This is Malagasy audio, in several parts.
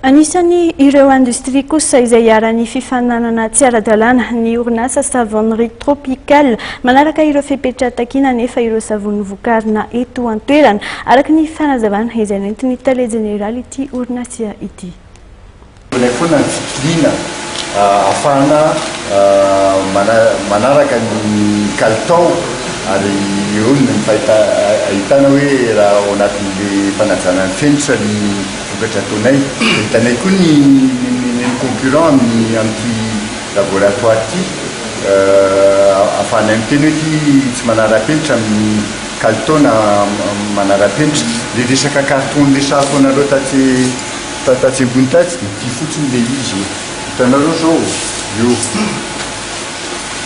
Anisany ireo indostria kosa izay iharan'ny fifaninanana tsy ara-dalàna ny orinasa Savonnerie Tropicale. Manaraka ireo fepetra takiana nefa ireo savony vokarina eto an-toerana, araka ny fanazavana izay nentin'ny tale jeneraly ity orinasa ity. Ilaina foana ny fitiliana ahafahana manaraka ny kalitao ary eo no ahitana hoe raha ao anatin'le fanajana ny fenitra ny vokatra ataonay. Dia hitanay koa ny ny concurrent amin'ny amin'ity laboratoire ity ahafahanay miteny hoe ity tsy manara-penitra amin'ny kalitao na manara-penitra. Le resaka carton niresahako anareo tatsy tatsy ambony tatsy dia ity fotsiny le izy e. Hitanareo zao io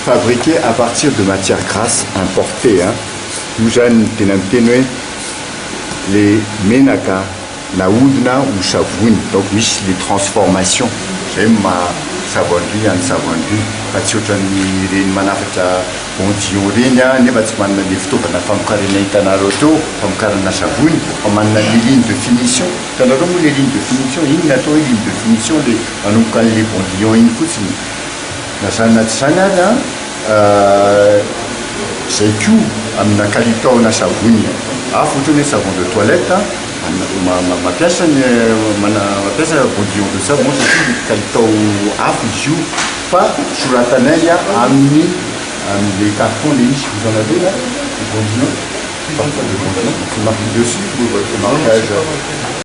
fabriqué à partir de matières grasses importées an. Io zany tena miteny hoe le menaka nahodina ho savony, donc misy le transformation, zay no maha savonnerie an'ny savonnerie fa tsy ohatran'ny ireny manafatra bondillon ireny an, nefa tsy manana le fitaovana famokarana hitanareo teo, famokarana savony, fa manana le ligne de finition, hitanareo moa le ligne de finition, iny ny atao hoe ligne de finition le manomboka an'le bondillon iny fotsiny, na zany na tsy zany ary an, zay koa amina kalitaona savony hafa ohatra ny hoe savon de toilette mampiasa ny mampiasa bondillon de savon satria kalitao hafa izy io fa soratanay amin'ny am'le carton le izy, vous en avez là, le bondillon? Le bondillon, c'est marqué dessus votre marquage.